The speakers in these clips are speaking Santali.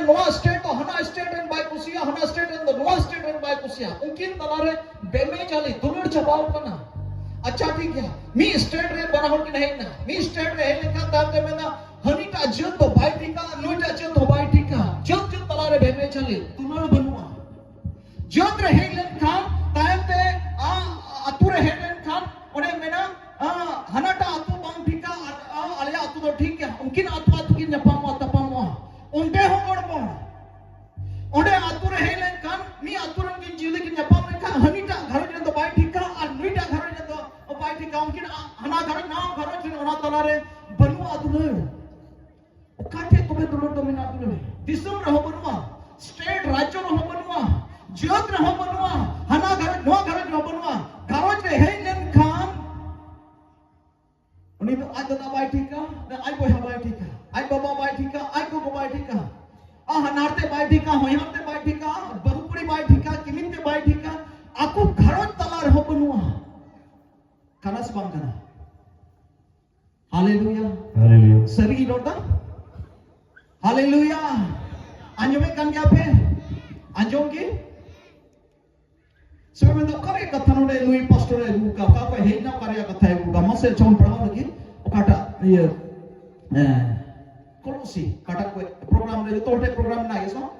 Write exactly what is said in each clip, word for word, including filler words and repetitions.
ᱱᱚᱣᱟ ᱥᱴᱮᱴ ᱫᱚ ᱦᱟᱱᱟ ᱥᱴᱮᱴ ᱨᱮᱱ ᱵᱟᱭ ᱠᱩᱥᱤᱭᱟᱜᱼᱟ, ᱦᱟᱱᱟ ᱥᱴᱮᱴ ᱨᱮᱱ ᱫᱚ ᱱᱚᱣᱟ ᱥᱴᱮᱴ ᱨᱮᱱ ᱵᱟᱭ ᱠᱩᱥᱤᱭᱟᱜᱼᱟ᱾ ᱩᱱᱠᱤᱱ ᱛᱟᱞᱟᱨᱮ ᱵᱮᱢᱮᱡᱟᱞᱤ ᱫᱩᱞᱟᱹᱲ ᱪᱟᱵᱟᱣ ᱠᱟᱱᱟ᱾ ᱟᱪᱪᱷᱟ, ᱴᱷᱤᱠ ᱜᱮᱭᱟ, ᱢᱤᱫ ᱥᱴᱮᱴ ᱨᱮ ᱵᱟᱱᱟ ᱦᱚᱲ ᱠᱤᱱ ᱦᱮᱡ ᱮᱱᱟ, ᱢᱤᱫ ᱥᱴᱮᱴ ᱨᱮ ᱦᱮᱡ ᱞᱮᱱᱠᱷᱟᱱ ᱛᱟᱭᱚᱢ ᱛᱮ ᱢᱮᱱᱟ, ᱦᱟᱹᱱᱤᱴᱟᱜ ᱡᱟᱹᱛ ᱫᱚ ᱵᱟᱭ ᱴᱷᱤᱠᱟ, ᱱᱩᱭᱴᱟᱜ ᱡᱟᱹᱛ ᱫᱚ ᱵᱟᱭ ᱴᱷᱤᱠᱟ᱾ ᱡᱟᱹᱛ ᱡᱟᱹᱛ ᱛᱟᱞᱟᱨᱮ ᱵᱮᱢᱮᱡᱟᱞᱤ ᱫᱩᱞᱟᱹᱲ ᱵᱟᱹᱱᱩᱜᱼᱟ᱾ ᱡᱟᱹᱛ ᱨᱮ ᱦᱮᱡ ᱞᱮᱱᱠᱷᱟᱱ ᱛᱟᱭᱚᱢ ᱛᱮ, ᱟ, ᱟᱹᱛᱩ ᱨᱮ ᱦᱮᱡ ᱞᱮᱱᱠᱷᱟᱱ ᱚᱸᱰᱮ ᱢᱮᱱᱟ, ᱟ, ᱦᱟᱱᱟᱴᱟᱜ ᱟᱹᱛᱩ ᱵᱟᱝ ᱴᱷᱤᱠᱟ, ᱟᱨ, ᱟ, ᱟᱞᱮᱭᱟᱜ ᱟᱹᱛᱩ ᱫᱚ ᱴᱷᱤᱠ ᱜᱮᱭᱟ᱾ ᱩᱱᱠᱤᱱ ᱟᱹᱛᱩ ᱟᱹᱛᱩ ᱠᱤᱱ ᱧᱟᱯᱟᱢᱚᱜᱼᱟ, ᱛᱟᱯᱟᱢᱚᱜᱼᱟ᱾ ᱚᱸᱰᱮ ᱦᱚᱸ ᱜᱚᱲᱵᱚᱲ᱾ ᱚᱸᱰᱮ ᱟᱹᱛᱩ ᱨᱮ ᱦᱮᱡ ᱞᱮᱱᱠᱷᱟᱱ ᱢᱤᱫ ᱟᱹᱛᱩ ᱨᱮᱱ ᱠᱤᱱ ᱡᱤᱭᱟᱹᱞᱤ ᱠᱤᱱ ᱧᱟᱯᱟᱢ ᱞᱮᱱᱠᱷᱟᱱ ᱦᱟᱹᱱᱤᱴᱟᱜ ᱜᱷᱟᱨᱚᱸᱡᱽ ᱨᱮᱱ ᱫᱚ ᱵᱟᱭ ᱴᱷᱤᱠᱟ ᱟᱨ ᱱᱩᱭᱴᱟᱜ ᱜᱷᱟᱨᱚᱸᱡᱽ ᱨᱮᱱ ᱫᱚ ᱵᱟᱭ ᱴᱷᱤᱠᱟ᱾ ᱩᱱᱠᱤᱱ ᱟ-, ᱦᱟᱱᱟ ᱜᱷᱟᱨᱚᱸᱡᱽ ᱱᱟᱣᱟ ᱜᱷᱟᱨᱚᱸᱡᱽ ᱨᱮᱱ ᱚᱱᱟ ᱛᱟᱞᱟᱨᱮ ᱵᱟᱹᱱᱩᱜᱼᱟ ᱫᱩᱞᱟᱹᱲ᱾ ᱚᱠᱟ ᱴᱷᱮᱡ ᱛᱚᱵᱮ ᱫᱩᱞᱟᱹᱲ ᱫᱚ ᱢᱮᱱᱟᱜᱼᱟ ᱫᱩᱞᱟᱹᱲ? ᱫᱤᱥᱚᱢ ᱨᱮᱦᱚᱸ ᱵᱟᱹᱱᱩᱜᱼᱟ, ᱥᱴᱮᱴ ᱨᱟᱡᱽᱡᱚ ᱨᱮᱦᱚᱸ ᱵᱟᱹᱱᱩᱜᱼᱟ, ᱡᱟᱹᱛ ᱨᱮᱦᱚᱸ ᱵᱟᱹᱱᱩᱜᱼᱟ, ᱦᱟᱱᱟ ᱜᱷᱟᱨᱚᱸᱡᱽ ᱱᱚᱣᱟ ᱜᱷᱟᱨᱚᱸᱡᱽ ᱨᱮᱦᱚᱸ ᱵᱟᱹᱱᱩᱜᱼᱟ᱾ ᱜᱷᱟᱨᱚᱸᱡᱽ ᱨᱮ ᱦᱮᱡ ᱞᱮᱱᱠᱷᱟᱱ ᱩᱱᱤ ᱫᱚ ᱟᱡ ᱫᱟᱫᱟ ᱵᱟᱭ ᱴᱷᱤᱠᱟ, ᱟᱡ ᱵᱚᱭᱦᱟ ᱵᱟᱭ ᱴᱷᱤᱠᱟ, ᱟᱡ ᱵᱟᱵᱟ ᱵᱟᱭ ᱴᱷᱤᱠᱟ, ᱟᱡ ᱜᱚᱜᱚ ᱵᱟᱭ ᱴᱷᱤᱠᱟ, ᱟᱨ ᱦᱟᱱᱦᱟᱨ ᱛᱮ ᱵᱟᱭ ᱴᱷᱤᱠᱟ, ᱦᱚᱧᱦᱟᱨ ᱛᱮ ᱵᱟᱭ ᱴᱷᱤᱠᱟ, ᱵᱟᱹᱦᱩ ᱠᱩᱲᱤ ᱵᱟᱭ ᱴᱷᱤᱠᱟ, ᱠᱤᱢᱤᱱ ᱛᱮ ᱵᱟᱭ ᱴᱷᱤᱠᱟ, ᱟᱠᱚ ᱜᱷᱟᱨᱚᱸᱡᱽ ᱛᱟᱞᱟ ᱨᱮᱦᱚᱸ ᱵᱟᱹᱱᱩᱜᱼᱟ᱾ ᱠᱟᱱᱟ ᱥᱮ ᱵᱟᱝ ᱠᱟᱱᱟ? ᱦᱟᱞᱮᱞᱩᱭᱟ᱾ ᱦᱟᱞᱮᱞᱩᱭᱟ᱾ ᱥᱟᱹᱨᱤ ᱜᱤᱧ ᱨᱚᱲ ᱫᱟ? ᱦᱟᱞᱮᱞᱩᱭᱟ᱾ ᱟᱸᱡᱚᱢᱮᱫ ᱠᱟᱱ ᱜᱮᱭᱟ ᱯᱮ? ᱟᱸᱡᱚᱢ ᱜᱮ? ᱥᱮ ᱢᱮᱱᱫᱟ, ᱚᱠᱟ ᱨᱮᱭᱟᱜ ᱠᱟᱛᱷᱟ ᱱᱚᱰᱮ ᱱᱩᱭ ᱯᱟᱥᱴᱚᱨ ᱮ ᱟᱹᱜᱩ ᱠᱟᱜ, ᱚᱠᱟ ᱠᱷᱚᱡ ᱦᱮᱡ ᱮᱱᱟ, ᱚᱠᱟ ᱨᱮᱭᱟᱜ ᱠᱟᱛᱷᱟᱭ ᱟᱹᱜᱩ ᱠᱟᱜ? ᱢᱟᱥᱮ ᱟᱪᱪᱷᱟ ᱵᱚᱱ ᱯᱟᱲᱦᱟᱣ ᱞᱟᱹᱜᱤᱫ, ᱚᱠᱟᱴᱟᱜ ᱤᱭᱟᱹ, ᱮᱸ, ᱠᱚᱞᱚᱥᱤ, ᱚᱠᱟᱴᱟᱜ ᱠᱚ ᱯᱨᱳᱜᱨᱟᱢ ᱨᱮ, ᱡᱚᱛᱚ ᱦᱚᱲ ᱴᱷᱮᱱ ᱯᱨᱳᱜᱨᱟᱢ ᱢᱮᱱᱟᱜ ᱜᱮᱭᱟ ᱥᱮ ᱵᱟᱝ?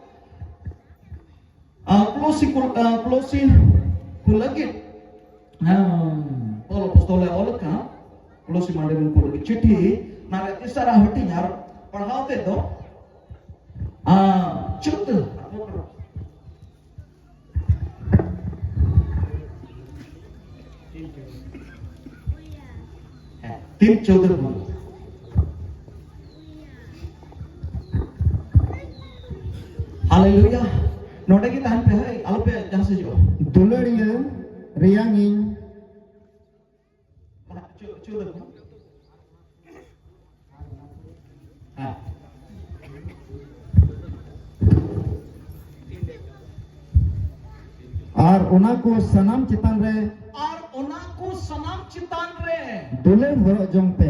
ᱟᱨ ᱠᱚᱞᱚᱥᱤ ᱠᱚ, ᱟᱨ ᱠᱚᱞᱚᱥᱤ ᱠᱚ ᱞᱟᱹᱜᱤᱫ, ᱦᱮᱸ, ᱯᱟᱣᱩᱞ ᱟᱯᱚᱥᱛᱚᱞ ᱮ ᱚᱞ ᱠᱟᱜᱼᱟ, ᱠᱚᱞᱚᱥᱤ ᱢᱟᱹᱱᱰᱤ ᱠᱚ ᱞᱟᱹᱜᱤᱫ ᱪᱤᱴᱷᱤ, ᱚᱱᱟ ᱨᱮᱭᱟᱜ ᱛᱮᱥᱟᱨᱟ ᱦᱟᱹᱴᱤᱧ ᱟᱨ ᱯᱟᱲᱦᱟᱣ ᱛᱮᱫ ᱫᱚ, ᱟᱨ ᱪᱩᱛᱟᱹ᱾ ᱦᱮᱸ, ᱛᱤᱱ ᱪᱳᱫᱽᱫᱳ ᱠᱷᱚᱱ᱾ ᱦᱟᱞᱮᱞᱩᱭᱟ᱾ ᱱᱚᱰᱮ ᱜᱮ ᱛᱟᱦᱮᱱ ᱯᱮ, ᱦᱳᱭ, ᱟᱞᱚᱯᱮ ᱡᱟᱦᱟᱸ ᱥᱮᱫ ᱦᱤᱡᱩᱜᱼᱟ᱾ ᱫᱩᱞᱟᱹᱲᱤᱭᱟᱹ ᱨᱮᱭᱟᱝ ᱤᱧ᱾ ᱪᱳ-, ᱪᱳᱫᱽᱫᱳ ᱠᱷᱚᱱ᱾ ᱦᱮᱸ᱾ ᱟᱨ ᱚᱱᱟ ᱠᱚ ᱥᱟᱱᱟᱢ ᱪᱮᱛᱟᱱ ᱨᱮ ᱟᱨ ᱚᱱᱟ ᱠᱚ ᱥᱟᱱᱟᱢ ᱪᱮᱛᱟᱱ ᱨᱮ ᱫᱩᱞᱟᱹᱲ ᱦᱚᱨᱚᱜ ᱡᱚᱝ ᱯᱮ᱾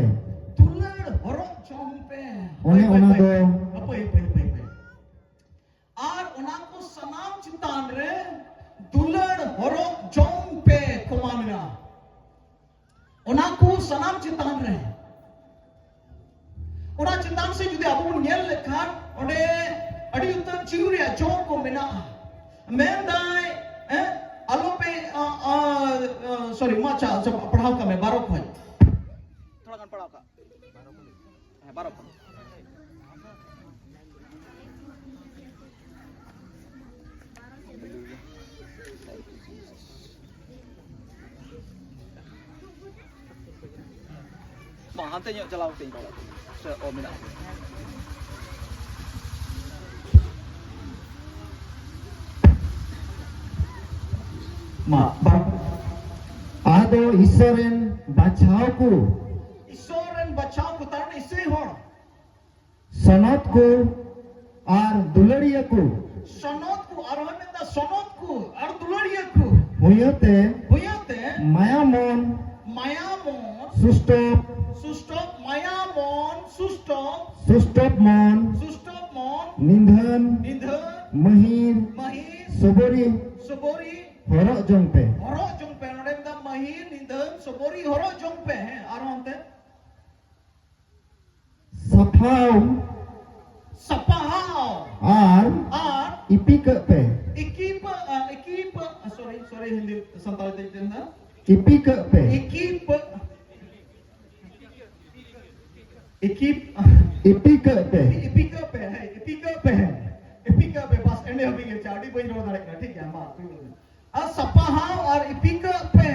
ᱫᱩᱞᱟᱹᱲ ᱦᱚᱨᱚᱜ ᱡᱚᱝ ᱯᱮ᱾ ᱚᱱᱮ ᱦᱟᱹᱯᱟᱹᱭ, ᱚᱱᱟ ᱦᱟᱹᱯᱟᱹᱭ, ᱫᱚ ᱦᱟᱹᱯᱟᱹᱭ, ᱦᱟᱹᱯᱟᱹᱭ, ᱦᱟᱹᱯᱟᱹᱭ, ᱦᱟᱹᱯᱟᱹᱭ᱾ ᱥᱟᱱᱟᱢ ᱪᱮᱛᱟᱱ ᱨᱮ᱾ ᱚᱱᱟ ᱪᱮᱛᱟᱱ ᱥᱮ ᱡᱩᱫᱤ ᱟᱵᱚ ᱵᱚᱱ ᱧᱮᱞ ᱞᱮᱠᱷᱟᱱ, ᱚᱸᱰᱮ ᱟᱹᱰᱤ ᱩᱛᱟᱹᱨ ᱪᱤᱨᱩ ᱨᱮᱭᱟᱜ ᱡᱚ ᱠᱚ ᱢᱮᱱᱟᱜᱼᱟ᱾ ᱢᱮᱱᱫᱟᱭ, ᱦᱮᱸ, ᱟᱞᱚᱯᱮ, ᱟ, ᱟ, ᱟ, sorry, ᱢᱟ, ᱟᱪᱪᱷᱟ, ᱟᱪᱪᱷᱟ, ᱯᱟᱲᱦᱟᱣ ᱠᱟᱜ ᱢᱮ, ᱵᱟᱨᱚ ᱠᱷᱚᱱ᱾ ᱛᱷᱚᱲᱟ ᱜᱟᱱ ᱯᱟᱲᱦᱟᱣ ᱠᱟᱜ᱾ ᱦᱮᱸ, ᱵᱟᱨᱚ ᱠᱷᱚᱱ᱾ ᱢᱟ, ᱦᱟᱱᱛᱮ ᱧᱚᱜ ᱪᱟᱞᱟᱣ ᱠᱟᱛᱮᱧ ᱨᱚᱲᱟ᱾ ᱥᱮ, ᱚ, ᱢᱮᱱᱟᱜᱼᱟ᱾ ᱢᱟ, ᱵᱟᱨ-, ᱟᱫᱚ ᱤᱥᱚᱨ ᱨᱮᱱ ᱵᱟᱪᱷᱟᱣ ᱠᱚ᱾ ᱤᱥᱚᱨ ᱨᱮᱱ ᱵᱟᱪᱷᱟᱣ ᱠᱚ, ᱛᱟᱨ ᱢᱟᱱᱮ ᱤᱥᱟᱹᱭ ᱦᱚᱲ᱾ ᱥᱚᱱᱚᱛ ᱠᱚ ᱟᱨ ᱫᱩᱞᱟᱹᱲᱤᱭᱟᱹ ᱠᱚ᱾ ᱥᱚᱱᱚᱛ ᱠᱚ, ᱟᱨᱦᱚᱸ ᱢᱮᱱᱫᱟ ᱥᱚᱱᱚᱛ ᱠᱚ ᱟᱨ ᱫᱩᱞᱟᱹᱲᱤᱭᱟᱹ ᱠᱚ᱾ ᱦᱩᱭᱟᱹᱛᱮ᱾ ᱦᱩᱭᱟᱹᱛᱮ᱾ ᱢᱟᱭᱟᱢᱚᱱ᱾ ᱢᱟᱭᱟᱢᱚᱱ᱾ ᱥᱩᱥᱴᱚᱯ᱾ ᱥᱩᱥᱴᱚᱯ, ᱢᱟᱭᱟᱢᱚᱱ, ᱥᱩᱥᱴᱚᱯ᱾ ᱥᱩᱥᱴᱚᱯ ᱢᱚᱱ᱾ ᱥᱩᱥᱴᱚᱯ ᱢᱚᱱ᱾ ᱱᱤᱫᱷᱟᱹᱱ᱾ ᱱᱤᱫᱷᱟᱹᱱ᱾ ᱢᱟᱹᱦᱤᱨ᱾ ᱢᱟᱹᱦᱤᱨ᱾ ᱥᱚᱵᱚᱨᱤ᱾ ᱥᱚᱵᱚᱨᱤ᱾ ᱦᱚᱨᱚᱜ ᱡᱚᱝ ᱯᱮ᱾ ᱦᱚᱨᱚᱜ ᱡᱚᱝ ᱯᱮ᱾ ᱱᱚᱰᱮ ᱢᱮᱱᱫᱟ ᱢᱟᱹᱦᱤᱨ, ᱱᱤᱫᱷᱟᱹᱱ, ᱥᱚᱵᱚᱨᱤ, ᱦᱚᱨᱚᱜ ᱡᱚᱝ ᱯᱮ᱾ ᱦᱮᱸ, ᱟᱨᱦᱚᱸ ᱚᱱᱛᱮ᱾ ᱥᱟᱯᱷᱟᱣ᱾ ᱥᱟᱯᱷᱟᱣ᱾ ᱟᱨ ᱟᱨ ᱤᱯᱤᱠᱟᱹᱜ ᱯᱮ᱾ ᱤᱠᱤᱯᱟᱹ, ᱟ, ᱤᱠᱤᱯᱟᱹ, ᱟ, sorry, sorry, ᱦᱤᱱᱫᱤ, ᱥᱟᱱᱛᱟᱲᱤ ᱛᱮ ᱪᱮᱫ ᱢᱮᱱᱟᱜᱼᱟ? ᱤᱯᱤᱠᱟᱹᱜ ᱯᱮ᱾ ᱤᱠᱤᱯᱟᱹ᱾ ᱤᱠᱤᱯ-, ᱤᱯᱤᱠᱟᱹᱜ ᱯᱮ᱾ ᱤᱯᱤᱠᱟᱹᱜ ᱯᱮ, ᱦᱮᱸ, ᱤᱯᱤᱠᱟᱹᱜ ᱯᱮ᱾ ᱤᱯᱤᱠᱟᱹᱜ ᱯᱮ, ᱵᱟᱥ, ᱮᱸᱰᱮ ᱦᱟᱹᱵᱤᱡ ᱜᱮ᱾ ᱟᱪᱪᱷᱟ, ᱟᱹᱰᱤ ᱵᱟᱹᱧ ᱨᱚᱲ ᱫᱟᱲᱮᱭᱟᱜ ᱠᱟᱱᱟ᱾ ᱴᱷᱤᱠ ᱜᱮᱭᱟ, ᱢᱟ, ᱛᱩᱭᱩ ᱢᱮ᱾ ᱟᱨ ᱥᱟᱯᱟᱦᱟᱣ ᱟᱨ ᱤᱯᱤᱠᱟᱹᱜ ᱯᱮ᱾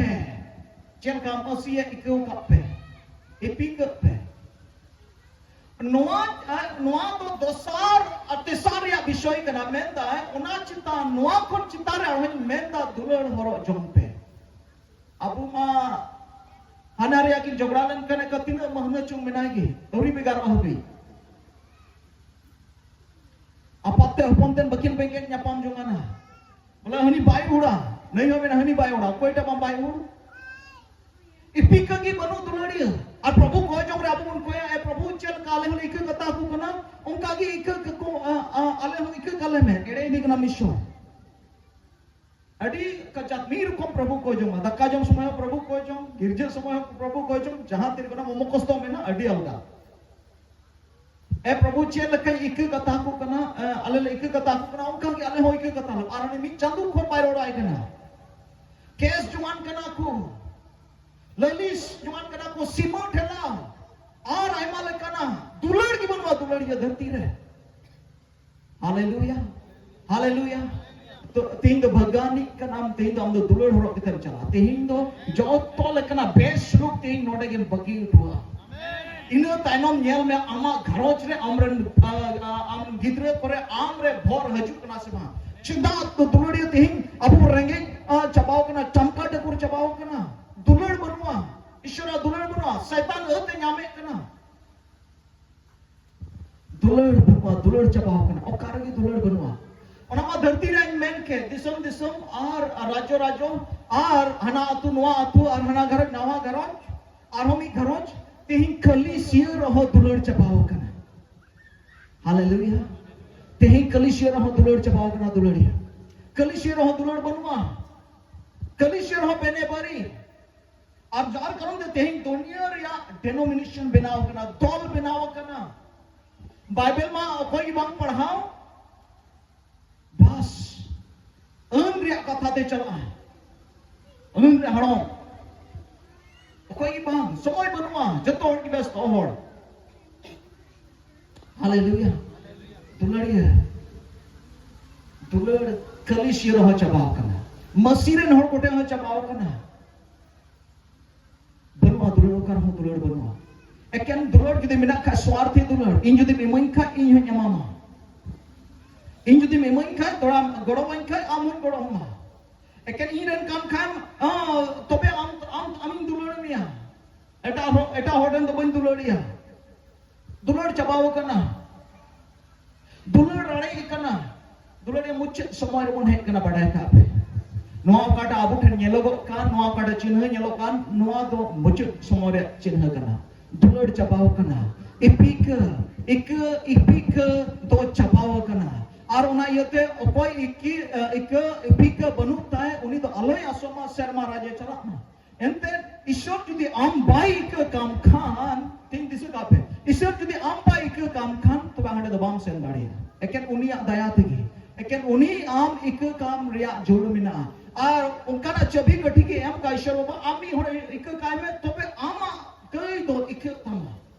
ᱪᱮᱫ ᱞᱮᱠᱟ ᱢᱟᱹᱥᱤᱭᱟᱜ ᱤᱠᱟᱹᱣ ᱠᱟᱜ ᱯᱮ, ᱤᱯᱤᱠᱟᱹᱜ ᱯᱮ᱾ ᱱᱚᱣᱟ, ᱟᱨ ᱱᱚᱣᱟ ᱫᱚ ᱫᱚᱥᱟᱨ ᱟᱨ ᱛᱮᱥᱟᱨ ᱨᱮᱭᱟᱜ ᱵᱤᱥᱚᱭ ᱠᱟᱱᱟ᱾ ᱢᱮᱱᱫᱟᱭ, ᱚᱱᱟ ᱪᱮᱛᱟᱱ, ᱱᱚᱣᱟ ᱠᱷᱚᱱ ᱪᱮᱛᱟᱱ ᱨᱮ ᱟᱨᱦᱚᱸᱧ ᱢᱮᱱᱫᱟ, ᱫᱩᱞᱟᱹᱲ ᱦᱚᱨᱚᱜ ᱡᱚᱝ ᱯᱮ᱾ ᱟᱵᱚ ᱢᱟ ᱦᱟᱱᱟ ᱨᱮᱭᱟᱜ ᱠᱤᱱ ᱡᱷᱚᱜᱽᱲᱟ ᱞᱮᱱᱠᱷᱟᱱ ᱮᱠᱟ ᱛᱤᱱᱟᱹᱜ ᱢᱟᱹᱦᱱᱟᱹ ᱪᱚᱝ ᱢᱮᱱᱟᱭ ᱜᱮ, ᱟᱹᱣᱨᱤ ᱵᱷᱮᱜᱟᱨᱚᱜ ᱦᱟᱹᱵᱤᱡ᱾ ᱟᱯᱟᱛ ᱛᱮ ᱦᱚᱯᱚᱱ ᱛᱮᱱ ᱵᱟᱹᱠᱤᱱ ᱵᱮᱸᱜᱮᱫ ᱧᱟᱯᱟᱢ ᱡᱚᱝ ᱟᱱᱟ᱾ ᱵᱚᱞᱮ, ᱦᱟᱹᱱᱤ ᱵᱟᱭ ᱩᱲᱟ, ᱱᱟᱹᱭ ᱦᱚᱸ ᱢᱮᱱᱟ, ᱦᱟᱹᱱᱤ ᱵᱟᱭ ᱩᱲᱟ, ᱚᱠᱚᱭᱴᱟᱜ ᱵᱟᱝ ᱵᱟᱭ ᱩᱲ? ᱤᱯᱤᱠᱟᱹ ᱜᱮ ᱵᱟᱹᱱᱩᱜ ᱫᱩᱞᱟᱹᱲᱤᱭᱟᱹ᱾ ᱟᱨ ᱯᱨᱚᱵᱷᱩ ᱠᱚᱭ ᱡᱚᱝ ᱨᱮ ᱟᱵᱚ ᱵᱚᱱ ᱠᱚᱭᱟ, "ᱮ ᱯᱨᱚᱵᱷᱩ, ᱪᱮᱫ ᱞᱮᱠᱟ ᱟᱞᱮ ᱦᱚᱸᱞᱮ ᱤᱠᱟᱹ ᱠᱟᱛᱟ ᱟᱠᱚ ᱠᱟᱱᱟ, ᱚᱱᱠᱟ ᱜᱮ ᱤᱠᱟᱹ ᱠᱟᱠᱚ, ᱟ, ᱟ, ᱟᱞᱮ ᱦᱚᱸ ᱤᱠᱟᱹ ᱠᱟᱞᱮ ᱢᱮ᱾" ᱮᱲᱮ ᱤᱫᱤ ᱠᱟᱱᱟ ᱢᱤᱥᱚᱱ᱾ ᱟᱹᱰᱤ ᱠᱟᱡᱟᱠ ᱢᱤᱫ ᱨᱚᱠᱚᱢ ᱯᱨᱚᱵᱷᱩ ᱠᱚ ᱡᱚᱢᱟ᱾ ᱫᱟᱠᱟ ᱡᱚᱢ ᱥᱚᱢᱚᱭ ᱦᱚᱸ ᱯᱨᱚᱵᱷᱩ ᱠᱚ ᱡᱚᱢ, ᱜᱤᱨᱡᱟᱹ ᱥᱚᱢᱚᱭ ᱦᱚᱸ ᱯᱨᱚᱵᱷᱩ ᱠᱚ ᱡᱚᱢ, ᱡᱟᱦᱟᱸ ᱛᱤ ᱨᱮ ᱠᱟᱱᱟ ᱢᱚᱢᱚ ᱠᱚᱥᱛᱚ ᱢᱮᱱᱟᱜᱼᱟ, ᱟᱹᱰᱤ ᱟᱞᱜᱟ᱾ ᱮ ᱯᱨᱚᱵᱷᱩ, ᱪᱮᱫ ᱞᱮᱠᱟᱧ ᱤᱠᱟᱹ ᱠᱟᱛᱟ ᱠᱚ ᱠᱟᱱᱟ, ᱮ, ᱟᱞᱮ ᱞᱮ ᱤᱠᱟᱹ ᱠᱟᱛᱟ ᱠᱚ ᱠᱟᱱᱟ, ᱚᱱᱠᱟ ᱜᱮ ᱟᱞᱮ ᱦᱚᱸ ᱤᱠᱟᱹ ᱠᱟᱛᱟ ᱞᱮ᱾ ᱟᱨ ᱩᱱᱤ ᱢᱤᱫ ᱪᱟᱸᱫᱚ ᱠᱷᱚᱱ ᱵᱟᱭ ᱨᱚᱲᱟᱭ ᱠᱟᱱᱟ᱾ ᱠᱮᱥ ᱡᱚᱢᱟᱱ ᱠᱟᱱᱟ ᱠᱚ, ᱞᱟᱹᱞᱤᱥ ᱡᱚᱢᱟᱱ ᱠᱟᱱᱟ ᱠᱚ, ᱥᱤᱢᱟᱹ ᱴᱷᱮᱞᱟᱣ, ᱟᱨ ᱟᱭᱢᱟ ᱞᱮᱠᱟᱱᱟᱜ ᱫᱩᱞᱟᱹᱲ ᱜᱮ ᱵᱟᱹᱱᱩᱜᱼᱟ ᱫᱩᱞᱟᱹᱲᱤᱭᱟᱹ ᱫᱷᱟᱹᱨᱛᱤ ᱨᱮ᱾ ᱦᱟᱞᱮᱞᱩᱭᱟ, ᱦᱟᱞᱮᱞᱩᱭᱟ᱾ ᱛᱚ, ᱛᱮᱦᱮᱧ ᱫᱚ ᱵᱷᱟᱹᱜᱟᱹᱱᱤᱡ ᱠᱟᱱᱟᱢ, ᱛᱮᱦᱮᱧ ᱫᱚ ᱟᱢ ᱫᱚ ᱫᱩᱞᱟᱹᱲ ᱦᱚᱨᱚᱜ ᱠᱟᱛᱮᱢ ᱪᱟᱞᱟᱜᱼᱟ᱾ ᱛᱮᱦᱮᱧ ᱫᱚ ᱡᱚᱛᱚ ᱞᱮᱠᱟᱱᱟᱜ ᱵᱮᱥ ᱥᱩᱞᱩᱠ ᱛᱮᱦᱮᱧ ᱱᱚᱰᱮ ᱜᱮᱢ ᱵᱟᱹᱜᱤ ᱦᱚᱴᱚᱣᱟᱜᱼᱟ᱾ ᱤᱱᱟᱹ ᱛᱟᱭᱱᱚᱢ ᱧᱮᱞ ᱢᱮ, ᱟᱢᱟᱜ ᱜᱷᱟᱨᱚᱸᱡᱽ ᱨᱮ ᱟᱢᱨᱮᱱ, ᱟ, ᱟ, ᱟᱢ ᱜᱤᱫᱽᱨᱟᱹ ᱠᱚᱨᱮ ᱟᱢ ᱨᱮ ᱵᱷᱚᱨ ᱦᱤᱡᱩᱜ ᱠᱟᱱᱟ ᱥᱮ ᱵᱟᱝ? ᱪᱮᱫᱟᱜ ᱫᱚ ᱫᱩᱞᱟᱹᱲᱤᱭᱟᱹ ᱛᱮᱦᱮᱧ ᱟᱵᱚ ᱨᱮᱸᱜᱮᱡ, ᱟ, ᱪᱟᱵᱟᱣ ᱠᱟᱱᱟ, ᱴᱟᱢᱠᱟ ᱴᱟᱹᱠᱩᱨ ᱪᱟᱵᱟᱣ ᱠᱟᱱᱟ, ᱫᱩᱞᱟᱹᱲ ᱵᱟᱹᱱᱩᱜᱼᱟ, ᱤᱥᱚᱨᱟᱜ ᱫᱩᱞᱟᱹᱲ ᱵᱟᱹᱱᱩᱜᱼᱟ, ᱥᱟᱭᱛᱟᱱ ᱟᱹᱛ ᱮ ᱧᱟᱢᱮᱫ ᱠᱟᱱᱟ᱾ ᱫᱩᱞᱟᱹᱲ ᱵᱟᱹᱱᱩᱜᱼᱟ, ᱫᱩᱞᱟᱹᱲ ᱪᱟᱵᱟᱣ ᱠᱟᱱᱟ, ᱚᱠᱟ ᱨᱮᱜᱮ ᱫᱩᱞᱟᱹᱲ ᱵᱟᱹᱱᱩᱜᱼᱟ᱾ ᱚᱱᱟ ᱢᱟ ᱫᱷᱟᱹᱨᱛᱤ ᱨᱮᱧ ᱢᱮᱱ ᱠᱮᱫ, ᱫᱤᱥᱚᱢ ᱫᱤᱥᱚᱢ ᱟᱨ, ᱟᱨ ᱨᱟᱡᱽᱡᱚ ᱨᱟᱡᱽᱡᱚ ᱟᱨ ᱦᱟᱱᱟ ᱟᱹᱛᱩ ᱱᱚᱣᱟ ᱟᱹᱛᱩ ᱟᱨ ᱦᱟᱱᱟ ᱜᱷᱟᱨᱚᱸᱡᱽ ᱱᱟᱣᱟ ᱜᱷᱟᱨᱚᱸᱡᱽ, ᱟᱨᱦᱚᱸ ᱢᱤᱫ ᱜᱷᱟᱨᱚᱸᱡᱽ, ᱛᱮᱦᱮᱧ ᱠᱟᱹᱞᱤᱥᱤᱭᱟᱹ ᱨᱮᱦᱚᱸ ᱫᱩᱞᱟᱹᱲ ᱪᱟᱵᱟᱣ ᱠᱟᱱᱟ᱾ ᱦᱟᱞᱮᱞᱩᱭᱟ᱾ ᱛᱮᱦᱮᱧ ᱠᱟᱹᱞᱤᱥᱤᱭᱟᱹ ᱨᱮᱦᱚᱸ ᱫᱩᱞᱟᱹᱲ ᱪᱟᱵᱟᱣ ᱠᱟᱱᱟ ᱫᱩᱞᱟᱹᱲᱤᱭᱟᱹ᱾ ᱠᱟᱹᱞᱤᱥᱤᱭᱟᱹ ᱨᱮᱦᱚᱸ ᱫᱩᱞᱟᱹᱲ ᱵᱟᱹᱱᱩᱜᱼᱟ᱾ ᱠᱟᱹᱞᱤᱥᱤᱭᱟᱹ ᱨᱮᱦᱚᱸ ᱵᱮᱱᱮ ᱵᱟᱹᱨᱤ᱾ ᱟᱨ ᱡᱟᱨ ᱠᱟᱨᱚᱱ ᱛᱮ ᱛᱮᱦᱮᱧ ᱫᱩᱱᱤᱭᱟᱹ ᱨᱮᱭᱟᱜ ᱰᱮᱱᱳᱢᱤᱱᱮᱥᱚᱱ ᱵᱮᱱᱟᱣ ᱟᱠᱟᱱᱟ, ᱫᱚᱞ ᱵᱮᱱᱟᱣ ᱟᱠᱟᱱᱟ᱾ ᱵᱟᱭᱵᱮᱞ ᱢᱟ ᱚᱠᱚᱭ ᱜᱮ ᱵᱟᱝ ᱯᱟᱲᱦᱟᱣ, ᱵᱟᱥ ᱟᱹᱱ ᱨᱮᱭᱟᱜ ᱠᱟᱛᱷᱟ ᱛᱮ ᱪᱟᱞᱟᱜᱼᱟ᱾ ᱟᱹᱱ ᱨᱮ ᱦᱟᱲᱚᱢ, ᱚᱠᱚᱭ ᱜᱮ ᱵᱟᱝ, ᱥᱚᱢᱚᱭ ᱵᱟᱹᱱᱩᱜᱼᱟ, ᱡᱚᱛᱚ ᱦᱚᱲ ᱜᱮ ᱵᱮᱥᱛᱚ ᱦᱚᱲ᱾ ᱦᱟᱞᱮᱞᱩᱭᱟ᱾ ᱫᱩᱞᱟᱹᱲᱤᱭᱟᱹ, ᱫᱩᱞᱟᱹᱲ ᱠᱟᱹᱞᱤᱥᱤᱭᱟᱹ ᱨᱮᱦᱚᱸ ᱪᱟᱵᱟᱣ ᱠᱟᱱᱟ, ᱢᱟᱹᱥᱤ ᱨᱮᱱ ᱦᱚᱲ ᱠᱚᱴᱷᱮᱱ ᱦᱚᱸ ᱪᱟᱵᱟᱣ ᱠᱟᱱᱟ᱾ ᱵᱟᱹᱱᱩᱜᱼᱟ ᱫᱩᱞᱟᱹᱲ, ᱚᱠᱟ ᱨᱮᱦᱚᱸ ᱫᱩᱞᱟᱹᱲ ᱵᱟᱹᱱᱩᱜᱼᱟ᱾ ᱮᱠᱮᱱ ᱫᱩᱞᱟᱹᱲ ᱡᱩᱫᱤ ᱢᱮᱱᱟᱜ ᱠᱷᱟᱡ, ᱥᱣᱟᱨᱛᱷᱤ ᱫᱩᱞᱟᱹᱲ, ᱤᱧ ᱡᱩᱫᱤᱢ ᱤᱢᱟᱹᱧ ᱠᱷᱟᱡ ᱤᱧ ᱦᱚᱸᱧ ᱮᱢᱟᱢᱟ, ᱤᱧ ᱡᱩᱫᱤᱢ ᱤᱢᱟᱹᱧ ᱠᱷᱟᱡ ᱛᱷᱚᱲᱟᱢ ᱜᱚᱲᱚᱣᱟᱹᱧ ᱠᱷᱟᱡ ᱟᱢ ᱦᱚᱸᱧ ᱜᱚᱲᱚᱣᱟᱢᱟ᱾ ᱮᱠᱮᱱ ᱤᱧ ᱨᱮᱱ ᱠᱟᱱ ᱠᱷᱟᱱ, ᱟᱸ, ᱛᱚᱵᱮ ᱟᱢ, ᱟᱢ, ᱟᱢᱤᱧ ᱫᱩᱞᱟᱹᱲ ᱢᱮᱭᱟ, ᱮᱴᱟᱜ ᱦᱚᱲ, ᱮᱴᱟᱜ ᱦᱚᱲ ᱨᱮᱱ ᱫᱚ ᱵᱟᱹᱧ ᱫᱩᱞᱟᱹᱲᱤᱭᱟ᱾ ᱫᱩᱞᱟᱹᱲ ᱪᱟᱵᱟᱣ ᱠᱟᱱᱟ᱾ ᱫᱩᱞᱟᱹᱲ ᱨᱟᱲᱮᱡ ᱠᱟᱱᱟ᱾ ᱫᱩᱞᱟᱹᱲ ᱨᱮᱭᱟᱜ ᱢᱩᱪᱟᱹᱫ ᱥᱚᱢᱚᱭ ᱨᱮᱵᱚᱱ ᱦᱮᱡ ᱠᱟᱱᱟ, ᱵᱟᱰᱟᱭ ᱠᱟᱜ ᱯᱮ᱾ ᱱᱚᱣᱟ ᱚᱠᱟᱴᱟᱜ ᱟᱵᱚ ᱴᱷᱮᱱ ᱧᱮᱞᱚᱜᱚᱜ ᱠᱟᱱ, ᱱᱚᱣᱟ ᱚᱠᱟᱴᱟᱜ ᱪᱤᱱᱦᱟᱹ ᱧᱮᱞᱚᱜ ᱠᱟᱱ, ᱱᱚᱣᱟ ᱫᱚ ᱢᱩᱪᱟᱹᱫ ᱥᱚᱢᱚᱭ ᱨᱮᱭᱟᱜ ᱪᱤᱱᱦᱟᱹ ᱠᱟᱱᱟ᱾ ᱫᱩᱞᱟᱹᱲ ᱪᱟᱵᱟᱣ ᱠᱟᱱᱟ᱾ ᱤᱯᱤᱠᱟᱹ, ᱤᱠᱟᱹ, ᱤᱯᱤᱠᱟᱹ ᱫᱚ ᱪᱟᱵᱟᱣ ᱠᱟᱱᱟ᱾ ᱟᱨ ᱚᱱᱟ ᱤᱭᱟᱹᱛᱮ ᱚᱠᱚᱭ ᱤᱠᱤ-, ᱮ, ᱤᱠᱟᱹ ᱤᱯᱤᱠᱟᱹ ᱵᱟᱹᱱᱩᱜ ᱛᱟᱭ, ᱩᱱᱤ ᱫᱚ ᱟᱞᱚᱭ ᱟᱥᱚᱜ ᱢᱟ ᱥᱮᱨᱢᱟ ᱨᱟᱡᱽ ᱮ ᱪᱟᱞᱟᱜ ᱢᱟ᱾ ᱮᱱᱛᱮ ᱤᱥᱚᱨ ᱡᱩᱫᱤ ᱟᱢ ᱵᱟᱭ ᱤᱠᱟᱹ ᱠᱟᱢ ᱠᱷᱟᱱ, ᱛᱤᱧ ᱫᱤᱥᱟᱹ ᱠᱟᱜ ᱯᱮ, ᱤᱥᱚᱨ ᱡᱩᱫᱤ ᱟᱢ ᱵᱟᱭ ᱤᱠᱟᱹ ᱠᱟᱢ ᱠᱷᱟᱱ, ᱛᱚᱵᱮ ᱦᱟᱸᱰᱮ ᱫᱚ ᱵᱟᱢ ᱥᱮᱱ ᱫᱟᱲᱮᱭᱟᱜᱼᱟ᱾ ᱮᱠᱮᱱ ᱩᱱᱤᱭᱟᱜ ᱫᱟᱭᱟ ᱛᱮᱜᱮ, ᱮᱠᱮᱱ ᱩᱱᱤ ᱟᱢ ᱤᱠᱟᱹ ᱠᱟᱢ ᱨᱮᱭᱟᱜ ᱡᱳᱨ ᱢᱮᱱᱟᱜᱼᱟ᱾ ᱟᱨ ᱚᱱᱠᱟᱱᱟᱜ ᱪᱟᱹᱵᱤ ᱠᱟᱹᱴᱷᱤ ᱜᱮ ᱮᱢ ᱠᱟᱜ ᱤᱥᱚᱨ ᱵᱟᱵᱟ, ᱟᱢ ᱢᱤᱫ ᱦᱚᱲ ᱤᱠᱟᱹ ᱠᱟᱭ ᱢᱮ, ᱛᱚᱵᱮ ᱟᱢᱟᱜ ᱠᱟᱹᱭ ᱫᱚ ᱤᱠᱟᱹᱜ ᱛᱟᱢᱟ᱾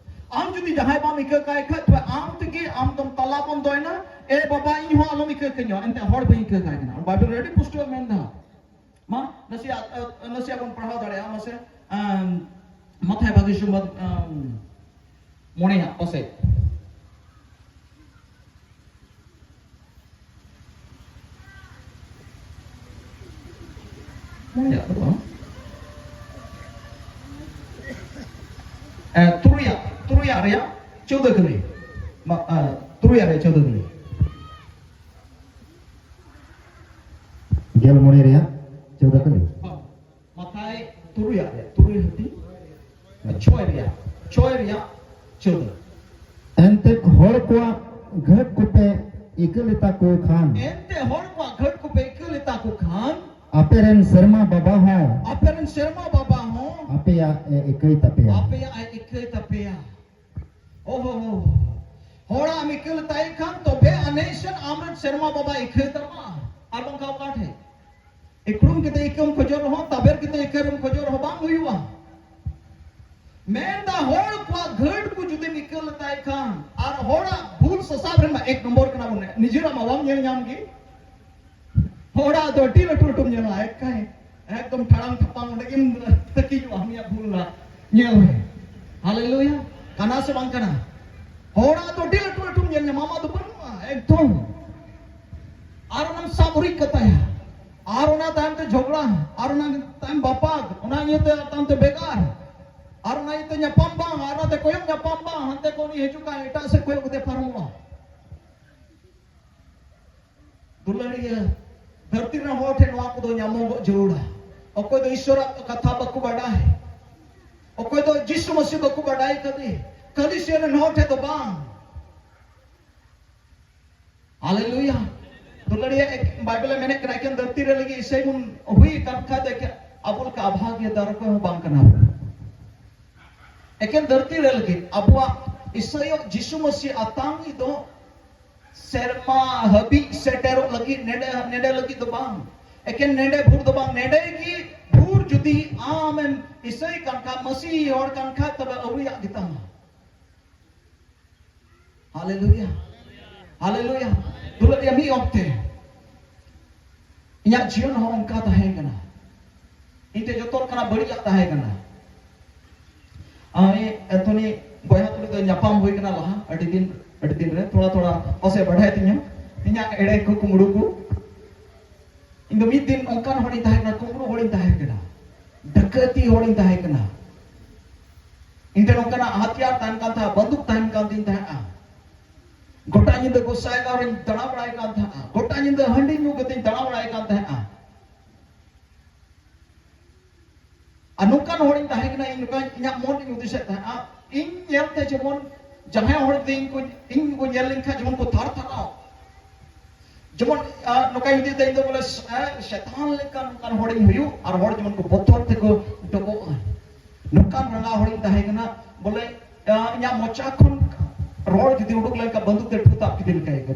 ᱟᱢ ᱡᱩᱫᱤ ᱡᱟᱦᱟᱸᱭ ᱵᱟᱢ ᱤᱠᱟᱹ ᱠᱟᱭ ᱠᱷᱟᱡ, ᱛᱚᱵᱮ ᱟᱢ ᱛᱮᱜᱮ ᱟᱢ ᱫᱚᱢ ᱛᱟᱞᱟ ᱵᱚᱱᱫᱚᱭᱮᱱᱟ᱾ "ᱮ ᱵᱟᱵᱟ, ᱤᱧ ᱦᱚᱸ ᱟᱞᱚᱢ ᱤᱠᱟᱹ ᱠᱟᱹᱧᱟ", ᱮᱱᱛᱮ ᱦᱚᱲ ᱵᱟᱹᱧ ᱤᱠᱟᱹ ᱠᱟᱭ ᱠᱟᱱᱟ᱾ ᱵᱟᱭᱵᱮᱞ ᱨᱮ ᱟᱹᱰᱤ ᱯᱩᱥᱴᱟᱹᱣ ᱢᱮᱱᱫᱟ᱾ ᱢᱟ ᱱᱟᱥᱮᱭᱟᱜ, ᱟ, ᱱᱟᱥᱮᱭᱟᱜ ᱵᱚᱱ ᱯᱟᱲᱦᱟᱣ ᱫᱟᱲᱮᱭᱟᱜᱼᱟ, ᱢᱟᱥᱮ᱾ ᱟᱢ, ᱢᱟᱛᱷᱟᱭ ᱵᱷᱟᱹᱜᱤ ᱥᱚᱢᱵᱟᱫ, ᱟᱢ, ᱢᱚᱬᱮᱭᱟᱜ ᱯᱟᱥᱮᱡ᱾ ᱢᱚᱬᱮᱭᱟᱜ ᱫᱚ ᱵᱟᱝ᱾ ᱮ, ᱛᱩᱨᱩᱭᱟᱜ, ᱛᱩᱨᱩᱭᱟᱜ ᱨᱮᱭᱟᱜ ᱪᱳᱫᱽᱫᱚ ᱠᱟᱹᱞᱤ᱾ ᱢᱟ, ᱮ, ᱛᱩᱨᱩᱭᱟᱜ ᱨᱮᱭᱟᱜ ᱪᱳᱫᱽᱫᱚ ᱠᱟᱹᱞᱤ᱾ ᱜᱮᱞ ᱢᱚᱬᱮ ᱨᱮᱭᱟᱜ ᱪᱳᱫᱽᱫᱚ ᱠᱟᱹᱞᱤ᱾ ᱦᱚᱸ᱾ ᱢᱟᱛᱷᱟᱭ ᱛᱩᱨᱩᱭᱟᱜ ᱨᱮᱭᱟᱜ, ᱛᱩᱨᱩᱭ ᱦᱟᱹᱴᱤᱧ, ᱪᱷᱚᱭ ᱨᱮᱭᱟᱜ, ᱪᱷᱚᱭ ᱨᱮᱭᱟᱜ ᱪᱳᱫᱽᱫᱚ᱾ ᱮᱱᱛᱮ ᱦᱚᱲ ᱠᱚᱣᱟᱜ ᱜᱷᱟᱹᱴ ᱠᱚᱯᱮ ᱤᱠᱟᱹ ᱞᱮᱛᱟ ᱠᱚ ᱠᱷᱟᱱ, ᱮᱱᱛᱮ ᱦᱚᱲ ᱠᱚᱣᱟᱜ ᱜᱷᱟᱹᱴ ᱠᱚᱯᱮ ᱤᱠᱟᱹ ᱞᱮᱛᱟ ᱠᱚ ᱠᱷᱟᱱ, ᱟᱯᱮ ᱨᱮᱱ ᱥᱮᱨᱢᱟ ᱵᱟᱵᱟ ᱦᱚᱸ ᱟᱯᱮ ᱨᱮᱱ ᱥᱮᱨᱢᱟ ᱵᱟᱵᱟ ᱦᱚᱸ ᱟᱯᱮᱭᱟᱜ ᱮ ᱤᱠᱟᱹᱭ ᱛᱟᱯᱮᱭᱟ᱾ ᱟᱯᱮᱭᱟᱜ ᱮ ᱤᱠᱟᱹᱭ ᱛᱟᱯᱮᱭᱟ᱾ ᱳᱦᱳ, ᱦᱚᱲᱟᱜ ᱮᱢ ᱤᱠᱟᱹ ᱞᱮᱛᱟᱭ ᱠᱷᱟᱱ, ᱛᱚᱵᱮ ᱟᱹᱱᱤᱡ ᱥᱮ ᱟᱢᱨᱮᱱ ᱥᱮᱨᱢᱟ ᱵᱟᱵᱟ ᱤᱠᱟᱹᱭ ᱛᱟᱢᱟ᱾ ᱟᱨ ᱵᱟᱝᱠᱷᱟᱱ ᱚᱠᱟ ᱴᱷᱮᱡ? ᱤᱠᱲᱩᱢ ᱠᱟᱛᱮ ᱤᱠᱟᱹᱢ ᱠᱷᱚᱡᱚᱜ ᱨᱮᱦᱚᱸ, ᱛᱟᱵᱮᱨ ᱠᱟᱛᱮ ᱤᱠᱟᱹᱨᱮᱢ ᱠᱷᱚᱡᱚᱜ ᱨᱮᱦᱚᱸ ᱵᱟᱝ ᱦᱩᱭᱩᱜᱼᱟ᱾ ᱢᱮᱱᱫᱟ, ᱦᱚᱲ ᱠᱚᱣᱟᱜ ᱜᱷᱟᱹᱴ ᱠᱚ ᱡᱩᱫᱤᱢ ᱤᱠᱟᱹ ᱞᱮᱛᱟᱭ ᱠᱷᱟᱱ, ᱟᱨ ᱦᱚᱲᱟᱜ ᱵᱷᱩᱞ ᱥᱟᱥᱟᱵ ᱨᱮᱱᱟᱜ ᱮᱠ ᱱᱚᱢᱵᱚᱨ ᱠᱟᱱᱟ ᱵᱚᱱ, ᱱᱤᱡᱮᱨᱟᱜ ᱢᱟ ᱵᱟᱢ ᱧᱮᱞ ᱧᱟᱢ ᱜᱮ᱾ ᱦᱚᱲᱟᱜ ᱫᱚ ᱟᱹᱰᱤ ᱞᱟᱹᱴᱩ ᱞᱟᱹᱴᱩᱢ ᱧᱮᱞᱟ, ᱮᱠᱟᱭ, ᱮᱠᱫᱚᱢ ᱴᱷᱟᱲᱟᱝ ᱴᱷᱟᱯᱟᱝ ᱚᱸᱰᱮ ᱜᱮᱢ ᱛᱟᱹᱠᱤᱡᱚᱜᱼᱟ, ᱩᱱᱤᱭᱟᱜ ᱵᱷᱩᱞ ᱨᱮᱱᱟᱜ ᱧᱮᱞ ᱨᱮ᱾ ᱦᱟᱞᱮᱞᱩᱭᱟ᱾ ᱠᱟᱱᱟ ᱥᱮ ᱵᱟᱝ ᱠᱟᱱᱟ? ᱦᱚᱲᱟᱜ ᱫᱚ ᱟᱹᱰᱤ ᱞᱟᱹᱴᱩ ᱞᱟᱹᱴᱩᱢ ᱧᱮᱞ ᱧᱟᱢᱟ, ᱟᱢᱟᱜ ᱫᱚ ᱵᱟᱹᱱᱩᱜᱼᱟ, ᱮᱠᱫᱚᱢ᱾ ᱟᱨ ᱚᱱᱟᱢ ᱥᱟᱵ ᱩᱨᱤᱡ ᱠᱟᱛᱟᱭᱟ, ᱟᱨ ᱚᱱᱟ ᱛᱟᱭᱚᱢ ᱛᱮ ᱡᱷᱚᱜᱽᱲᱟ, ᱟᱨ ᱚᱱᱟ ᱛᱟᱭᱚᱢ ᱵᱟᱯᱟᱠ, ᱚᱱᱟ ᱤᱭᱟᱹᱛᱮ ᱛᱟᱭᱚᱢ ᱛᱮ ᱵᱮᱜᱟᱨ, ᱟᱨ ᱚᱱᱟ ᱤᱭᱟᱹᱛᱮ ᱧᱟᱯᱟᱢ ᱵᱟᱝ, ᱟᱨ ᱚᱱᱟᱛᱮ ᱠᱚᱭᱚᱜ ᱧᱟᱯᱟᱢ ᱵᱟᱝ, ᱦᱟᱱᱛᱮ ᱠᱷᱚᱱ ᱩᱱᱤ ᱦᱤᱡᱩᱜ ᱠᱟᱱ, ᱮᱴᱟᱜ ᱥᱮᱫ ᱠᱚᱭᱚᱜ ᱠᱟᱛᱮ ᱯᱟᱨᱚᱢᱚᱜᱼᱟ᱾ ᱫᱩᱞᱟᱹᱲᱤᱭᱟᱹ, ᱫᱷᱟᱹᱨᱛᱤ ᱨᱮᱱ ᱦᱚᱲ ᱴᱷᱮᱱ ᱱᱚᱣᱟ ᱠᱚᱫᱚ ᱧᱟᱢᱚᱜᱚᱜ ᱡᱟᱹᱨᱩᱲᱟ᱾ ᱚᱠᱚᱭ ᱫᱚ ᱤᱥᱚᱨᱟᱜ ᱠᱟᱛᱷᱟ ᱵᱟᱠᱚ ᱵᱟᱰᱟᱭ, ᱚᱠᱚᱭ ᱫᱚ ᱡᱤᱥᱩ ᱢᱟᱹᱥᱤ ᱵᱟᱠᱚ ᱵᱟᱰᱟᱭ ᱠᱟᱫᱮ, ᱠᱟᱹᱞᱤᱥᱤᱭᱟ ᱨᱮᱱ ᱦᱚᱲ ᱴᱷᱮᱱ ᱫᱚ ᱵᱟᱝ᱾ ᱦᱟᱞᱮᱞᱩᱭᱟ᱾ ᱫᱩᱞᱟᱹᱲᱤᱭᱟᱹ, ᱮᱠ-, ᱵᱟᱭᱵᱮᱞ ᱮ ᱢᱮᱱᱮᱫ ᱠᱟᱱᱟ, ᱮᱠᱮᱱ ᱫᱷᱟᱹᱨᱛᱤ ᱨᱮ ᱞᱟᱹᱜᱤᱫ ᱤᱥᱟᱹᱭ ᱵᱚᱱ ᱦᱩᱭ ᱟᱠᱟᱱ ᱠᱷᱟᱡ ᱫᱚ ᱮᱠᱮᱱ ᱟᱵᱚ ᱞᱮᱠᱟ ᱟᱵᱷᱟ ᱜᱮ ᱫᱟᱨᱮ ᱠᱚᱦᱚᱸ ᱵᱟᱝ ᱠᱟᱱᱟ ᱵᱚᱱ᱾ ᱮᱠᱮᱱ ᱫᱷᱟᱹᱨᱛᱤ ᱨᱮ ᱞᱟᱹᱜᱤᱫ ᱟᱵᱚᱣᱟᱜ ᱤᱥᱟᱹᱭᱚᱜ ᱡᱤᱥᱩ ᱢᱟᱹᱥᱤ ᱟᱛᱟᱝ ᱫᱚ ᱥᱮᱨᱢᱟ ᱦᱟᱹᱵᱤᱡ ᱥᱮᱴᱮᱨᱚᱜ ᱞᱟᱹᱜᱤᱫ ᱱᱮᱰᱮ, ᱱᱮᱰᱮ ᱞᱟᱹᱜᱤᱫ ᱫᱚ ᱵᱟᱝ, ᱮᱠᱮᱱ ᱱᱮᱰᱮ ᱵᱷᱳᱨ ᱫᱚ ᱵᱟᱝ, ᱱᱮᱰᱮ ᱜᱮ ᱵᱷᱳᱨ ᱡᱩᱫᱤ ᱟᱢᱮᱢ ᱤᱥᱟᱹᱭ ᱠᱟᱱ ᱠᱷᱟᱱ, ᱢᱟᱹᱥᱤ ᱦᱚᱲ ᱠᱟᱱ ᱠᱷᱟᱱ, ᱛᱚᱵᱮ ᱟᱹᱣᱨᱤᱭᱟᱜ ᱜᱮᱛᱟᱢᱟ᱾ ᱦᱟᱞᱮᱞᱩᱭᱟ, ᱦᱟᱞᱮᱞᱩᱭᱟ᱾ ᱫᱩᱞᱟᱹᱲᱤᱭᱟᱹ, ᱢᱤᱫ ᱚᱠᱛᱮ ᱤᱧᱟᱹᱜ ᱡᱤᱭᱚᱱ ᱦᱚᱸ ᱚᱱᱠᱟ ᱛᱟᱦᱮᱸ ᱠᱟᱱᱟ᱾ ᱤᱧ ᱴᱷᱮᱱ ᱡᱚᱛᱚ ᱞᱮᱠᱟᱱᱟᱜ ᱵᱟᱹᱲᱤᱡᱟᱜ ᱛᱟᱦᱮᱸ ᱠᱟᱱᱟ᱾ ᱟᱨ ᱮᱛᱚᱱᱤ ᱵᱚᱭᱦᱟ ᱛᱩᱞᱩᱡ ᱫᱚ ᱧᱟᱯᱟᱢ ᱦᱩᱭ ᱠᱟᱱᱟ ᱞᱟᱦᱟ, ᱟᱹᱰᱤ ᱫᱤᱱ, ᱟᱹᱰᱤ ᱫᱤᱱ ᱨᱮ, ᱛᱷᱚᱲᱟ ᱛᱷᱚᱲᱟ ᱯᱟᱥᱮ ᱵᱟᱰᱟᱭ ᱛᱤᱧᱟᱹ ᱤᱧᱟᱹᱜ ᱮᱲᱮ ᱠᱚ ᱠᱩᱢᱲᱩ ᱠᱚ᱾ ᱤᱧ ᱫᱚ ᱢᱤᱫ ᱫᱤᱱ ᱚᱱᱠᱟᱱ ᱦᱚᱲᱤᱧ ᱛᱟᱦᱮᱸ ᱠᱟᱱᱟ, ᱠᱩᱢᱲᱩ ᱦᱚᱲᱤᱧ ᱛᱟᱦᱮᱸ ᱠᱟᱱᱟ, ᱰᱟᱹᱠᱟᱹᱛᱤ ᱦᱚᱲᱤᱧ ᱛᱟᱦᱮᱸ ᱠᱟᱱᱟ᱾ ᱤᱧ ᱴᱷᱮᱱ ᱚᱱᱠᱟᱱᱟᱜ ᱦᱟᱛᱤᱭᱟᱨ ᱛᱟᱦᱮᱱ ᱠᱟᱱ ᱛᱟᱦᱮᱸᱫ, ᱵᱟᱱᱫᱩᱠ ᱛᱟᱦᱮᱱ ᱠᱟᱱ ᱛᱤᱧ ᱛᱟᱦᱮᱸᱫᱼᱟ᱾ ᱜᱚᱴᱟ ᱧᱤᱫᱟᱹ ᱜᱚᱥᱟᱭᱜᱟᱸᱣ ᱨᱤᱧ ᱫᱟᱬᱟ ᱵᱟᱲᱟᱭ ᱠᱟᱱ ᱛᱟᱦᱮᱸᱫᱼᱟ, ᱜᱚᱴᱟ ᱧᱤᱫᱟᱹ ᱦᱟᱺᱰᱤ ᱧᱩ ᱠᱟᱛᱮᱧ ᱫᱟᱬᱟ ᱵᱟᱲᱟᱭ ᱠᱟᱱ ᱛᱟᱦᱮᱸᱫᱼᱟ᱾ ᱟᱨ ᱱᱚᱝᱠᱟᱱ ᱦᱚᱲᱤᱧ ᱛᱟᱦᱮᱸ ᱠᱟᱱᱟ, ᱤᱧ ᱱᱚᱝᱠᱟ ᱤᱧᱟᱹᱜ ᱢᱚᱱ ᱤᱧ ᱦᱩᱫᱤᱥᱮᱫ ᱛᱟᱦᱮᱸᱫᱼᱟ, ᱤᱧ ᱧᱮᱞᱛᱮ ᱡᱮᱢᱚᱱ ᱡᱟᱦᱟᱸᱭ ᱦᱚᱲ ᱫᱚ ᱤᱧ ᱠᱚ, ᱤᱧ ᱠᱚ ᱧᱮᱞ ᱞᱮᱱᱠᱷᱟᱱ ᱡᱮᱢᱚᱱ ᱠᱚ ᱛᱷᱟᱨ ᱛᱷᱟᱨᱟᱣ᱾ ᱡᱮᱢᱚᱱ, ᱟ, ᱱᱚᱝᱠᱟᱧ ᱦᱩᱫᱤᱥ ᱮᱫᱟ ᱤᱧ ᱫᱚ ᱵᱚᱞᱮ, ᱥ-, ᱮ, ᱥᱮᱛᱟᱱ ᱞᱮᱠᱟ ᱱᱚᱝᱠᱟᱱ ᱦᱚᱲᱤᱧ ᱦᱩᱭᱩᱜ, ᱟᱨ ᱦᱚᱲ ᱡᱮᱢᱚᱱ ᱠᱚ ᱵᱚᱛᱚᱨ ᱛᱮᱠᱚ ᱰᱚᱵᱚᱜᱼᱟ᱾ ᱱᱚᱝᱠᱟᱱ ᱨᱟᱸᱜᱟᱣ ᱦᱚᱲᱤᱧ ᱛᱟᱦᱮᱸ ᱠᱟᱱᱟ, ᱵᱚᱞᱮ, ᱟ, ᱤᱧᱟᱹᱜ ᱢᱚᱪᱟ ᱠᱷᱚᱱ ᱨᱚᱲ ᱡᱩᱫᱤ ᱩᱰᱩᱠ ᱞᱮᱱᱠᱷᱟᱱ ᱵᱟᱱᱫᱩᱠ ᱛᱮ ᱴᱷᱩ ᱛᱟᱵ ᱠᱮᱫᱮ ᱞᱮᱠᱟ ᱟᱹᱭᱠᱟᱹᱣ᱾